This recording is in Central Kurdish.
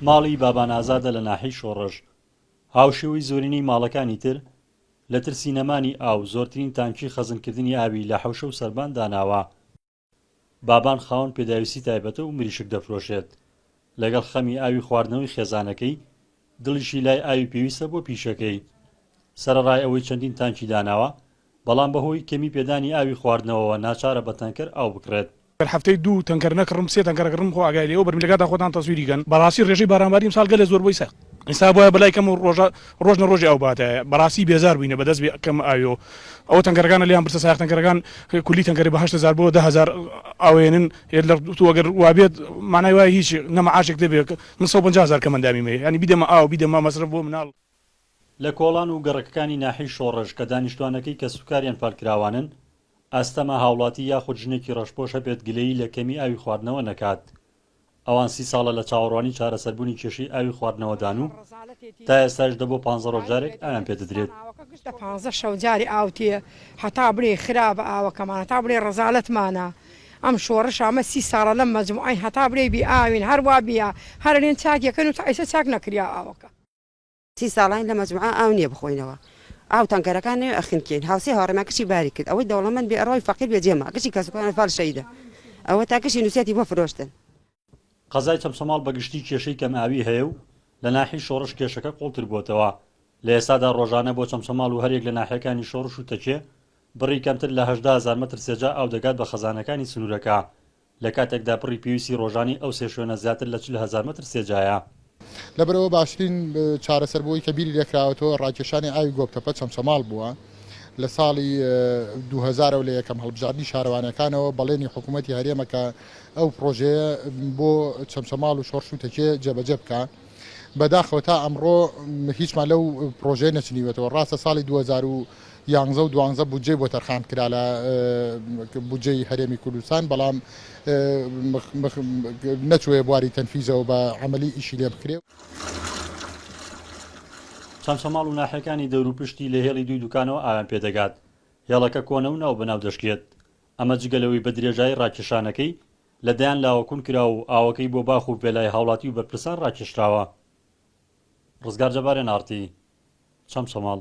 ماڵی بابان ئازادە لە ناحیەی شۆڕش، هاوشێوەی زۆرینەی ماڵەکانی تر، لە ترسی نەمانی ئاو زۆرترین تانکی خەزنکردنی ئاوی لە حەوشە و سەربان داناوە. بابان خاوەن پێداویستی تایبەتە و مریشک دەفرۆشێت. لەگەڵ خەمی ئاوی خواردنەوەی خێزانەکەی، دڵیشی لای ئاوی پێویستە بۆ پیشەکەی. سەرەڕای ئەوەی چەندین تانکی داناوە، بەڵام بەهۆی کەمی پێدانی ئاوی خواردنەوەوە ناچارە بە تەنکەر ئاو بکڕێت. گەر هەفتەی دوو تەنکەر نەکڕم سێ تەنکەر ئەکڕم خۆ ئاگای لێیە و بەرمیلەکانتان خۆتان تەسویری کەن بەڕاستی ڕێژەی بارانبارین ئەمساڵ گەلێ زۆر بووە ئیستا ئیستا بوایە بەلای کەم و ڕۆژە ڕۆژ نە ڕۆژی ئاو بهاتایە بەڕاستی بێزار بووینە بەدەست بێ کەم ئاویەوە ئەوە تەنکەرەکانە لێیان پرسە سایەق تەنکەرەکان کولی تەنکەرێ بە 8000 بۆ 10000 ئاوێنن لە تو ئەگەر وابێت مانای وایە هیچ نە مەعاشێک دەبێ من 150 هەزار کەمەندامی مەیە یانی بیدەمە ئاو بیدەمە مەسرەف بۆ مناڵ. لە کۆڵان و گەڕەکەکانی ناحیەی شۆڕش کە دانیشتوانەکەی کەسوکاریان پالکراوانن، ئەستەمە هاوڵاتی یاخود ژنێکی ڕەشپۆش هەبێت گلەیی لە کەمی ئاوی خواردنەوە نەکات. ئەوان سی ساڵە لە چاوەڕوانی چارەسەربوونی کێشەی ئاوی خواردنەوەدان و تا ئێستاش دە بۆ پانزە ڕۆژ جارێک ئاویان پێدەدرێت. لە پانزە شەو جارێ ئاو تێ هەتا بڵێی خراپە ئاوەکەمان هەتا بڵێی ڕەزالەتمانە ئەم شۆڕشە ئەمە سی ساڵە لەم مەجموعەین هەتا بڵێی بی ئاوین هەر وا بیە هەر ئەلێن چاک یەکەن و تا ئیسە چاک نەکریا ئاوەکە. سی ساڵاین لە مەجموعە ئاو نیە بخۆینەوە ئاو تەنکەرەکان نەوێ ئەخنکێین هاوسێ هاوڕێمان کچی باری کرد ئەوەی دەوڵەمەند بێ ئەڕۆی فەقیر بێ جێما کچی کەسوکاران فال شەیدە ئەوە تا کچی نوسیەتی بۆ فرۆشتن. قەزای چەمچەماڵ بە گشتی کێشەی کەمئاوی هەیە و لە ناحیەی شۆڕش کێشەکە قوڵتر بووەتەوە. لە ئێستادا ڕۆژانە بۆ چەمچەماڵ و هەریەک لە ناحیەکانی شۆڕش و تەکێ بڕی کەمتر لە 18,000 مەتر سێجا ئاو دەگات بە خەزانەکانی سنوورەکە. لە کاتێکدا بڕی پێویستی ڕۆژانەی ئەو سێ شوێنە زیاتر لە 40,000 مەتر سێجایە. لەبەرئەوە باشترین چارەسەر بۆی کە بیری لێکراوەتەوە ڕاکێشانی ئاوی گۆپتەپە چەمچەماڵ بووە. لە ساڵی 2000 ەوە لە یەکەم هەڵبژاردنی شارەوانیەکانەوە بەڵێنی حکوومەتی هەرێمە کە ئەو پڕۆژەیە بۆ چەمچەماڵ و شۆڕش و تەکیە جێبەجێ بکا. بەداخەوە تا ئەمڕۆ هیچمان لەو پڕۆژەیە نەچنیوەتەوە. ڕاستە ساڵی 2011 و دوانزە بودجەی بۆ تەرخان کرا لە بودجەی هەرێمی کوردستان، بەڵام نەچووە بواری تەنفیزەوە بە عەمەلی ئیشی لێ بکرێ. چەمچەماڵ و ناحیەکانی دەوروپشتی لە هێڵی دووی دوکانەوە ئاویان پێدەگات، هێڵەکە کۆنە و ناوبەناو دەشکێت، ئەمە جگە لەوەی بە درێژایی ڕاکێشانەکەی لە دەیان لاوە کون کراوە و ئاوەکەی بۆ باخ و ڤێلای هاوڵاتی و بەرپرسان ڕاکێشراوە. ڕزگار جەبار ئێن ئاڕ تی، چەمچەماڵ.